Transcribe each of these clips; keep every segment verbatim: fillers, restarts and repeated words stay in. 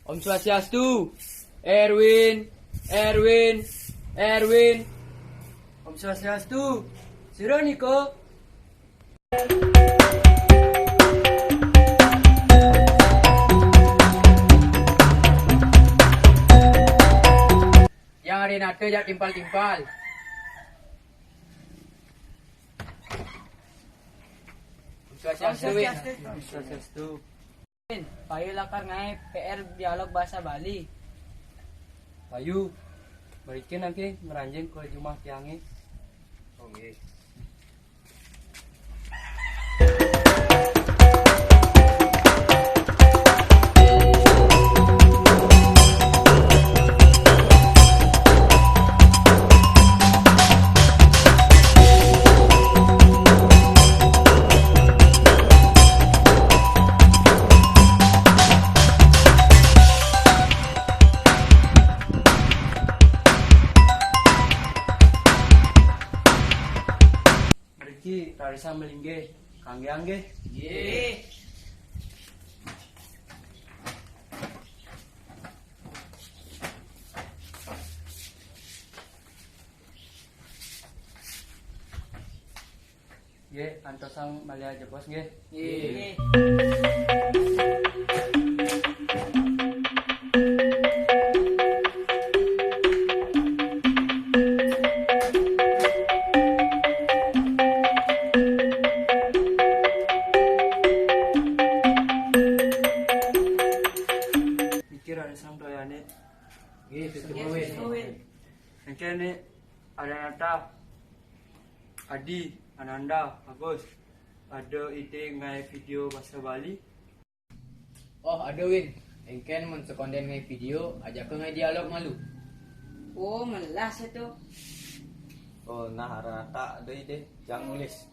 Om Swastiastu. Erwin, Erwin, Erwin. Om Swastiastu. Sira nika? Yang Renata jak timpal-timpal. Om Swastiastu, Win. Om Swastiastu. Win, payu lakar ngae P R dialog basa Bali. Payu, mriki nangke ngranjing ka jumah tiange. Oh, nggih. Mriki rarisang malinggih, kangge nggih. Nggih. Nggih, antosang malih jebos nggih. Nggih. Mikir ada sang doyane. Nggih, Gusti Win. Engke ne ada nata Adi, Ananda, Agus. Ada ide ngae video basa Bali? Oh, ada, Win. Engken mun sekonden ngae video, ajaka ngae dialog malu. Oh, melas itu. Oh, nah, rata ada ide, jang nulis.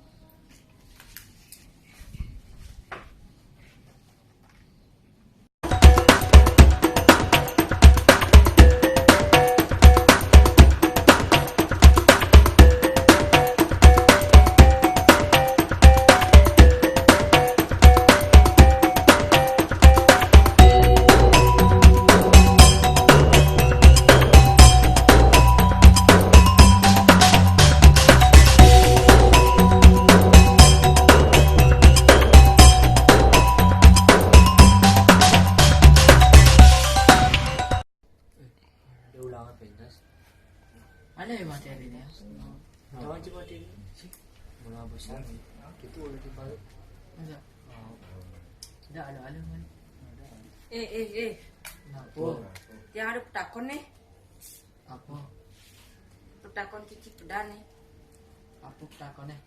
Ada ulangan pentas. Ada ya materinya? Tahu aja materi. Mula besar. Itu udah dibalik. Masa? Oh. Tidak ada, ada kan? Ada. Eh, eh, eh. Kenapa? Yang ada petakon nih. Apa? Petakon Cici Pedan nih. Apa petakon nih?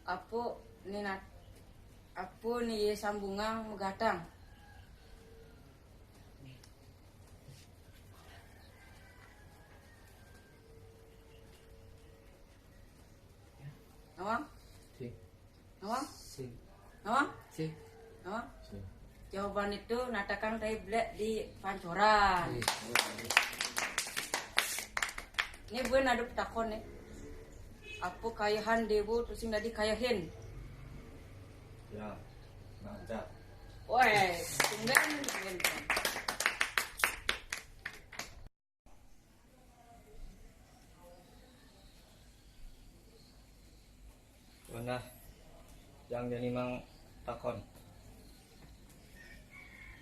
Apa nih nat? Apa nih ye sambungan megatang? Nawang? Sing. Nawang? Sing. Nawang? Sing. Nawang? Sing. Jawaban itu natakan tadi belek di pancoran. Sing. Ini buin ada petakon nih. Apa kayahan dewa terus sing tadi kayahin? Ya, ngajak. Woi, tumben, tumben. Nah, yang jadi mang takon.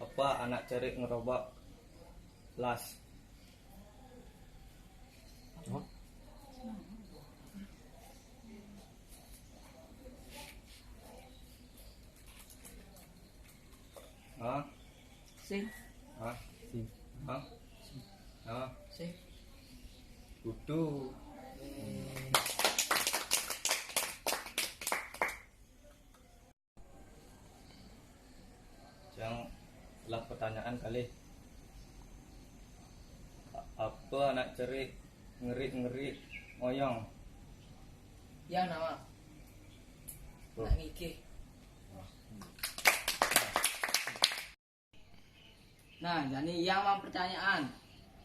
Apa anak cerik ngerobak las? Hah? Hah? Sing. Hah? Sing. Hah? Hah? Sing. Kudu. Yang lah pertanyaan kali. A- Apa anak cerik ngeri-ngeri ngoyong? Yang nama? Oh. Nak ngikih. Nah, jadi yang mau pertanyaan,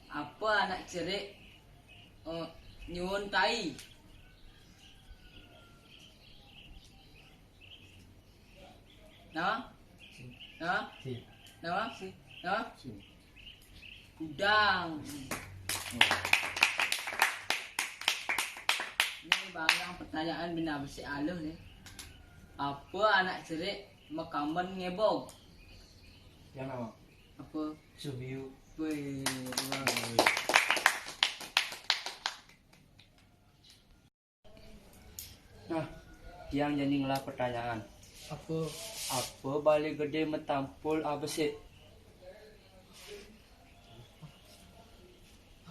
apa anak cerik eh, nyuwun tai? Nah? Nah? Sing. Nah? Sing. Nah? Sing. Gudang. Ini barang pertanyaan bina besi aluh nih. Apa anak cerik makamen ngebog? Yang nama? Apa? Subiu. Weh, wah. Nah, tiang jani ngelah pertanyaan. Apa? Apa bale gede metampul abesik?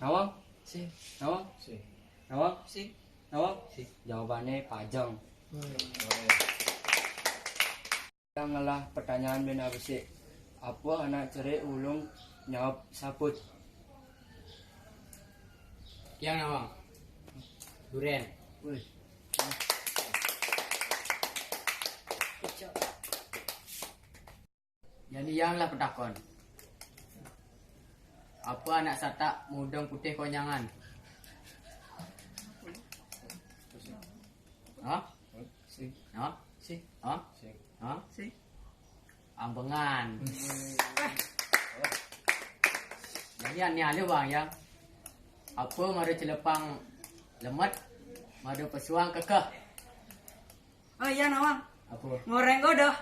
Nawang? Si. Nawang? Si. Nawang? Si. Nawang? Si. Jawabannya pajang. Hmm. Yang ngelah pertanyaan bina besik. Apa anak cerik ulung nyaup saput? Yang nawang. Duren. Wih. Jadi yang lah petakon. Apa anak satak mudeng putih konyangan? Hah? Si. Hah? Si. Hah? Si. Hah? Si. Ambengan. Jadi aneh aja bang ya. Apa mara celepang lemet, mara pesuang kekeh. Oh iya nawang. Apa? Ngoreng godoh.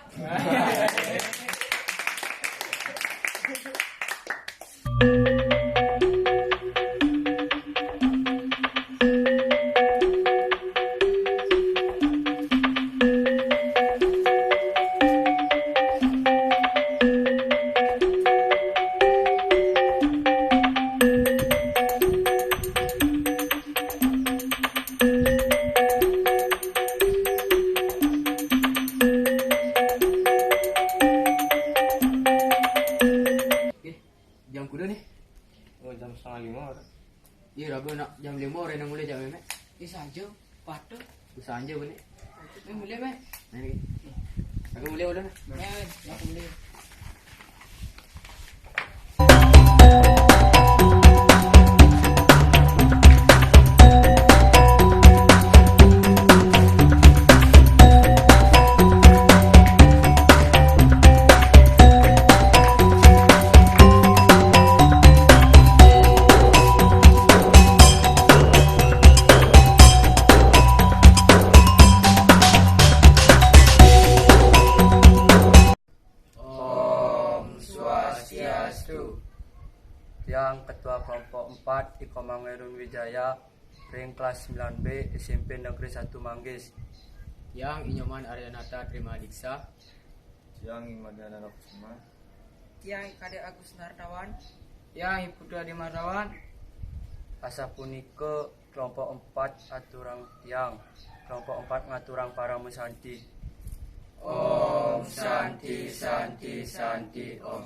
Jam kuda nih. Oh, jam setengah lima orang. Iya, ragu nak jam lima orang yang mulai jam lima. Iya saja, patut. Bisa aja boleh. Ini mulai meh. Ini. Aku mulai udah. Meh, aku mulai. Om Swastiastu. Yang ketua kelompok empat Iko Mangerun Wijaya, ring kelas sembilan B S M P Negeri satu Manggis. Yang Inyoman Aryanata Terima Diksa. Yang Imadiana Lokusuma. Yang Ikade Agus Nartawan. Yang Iputu Adi Martawan. Asapunika kelompok empat aturang tiang. Kelompok empat ngaturang parama santi. Om Santi, Santi, Santi, Om.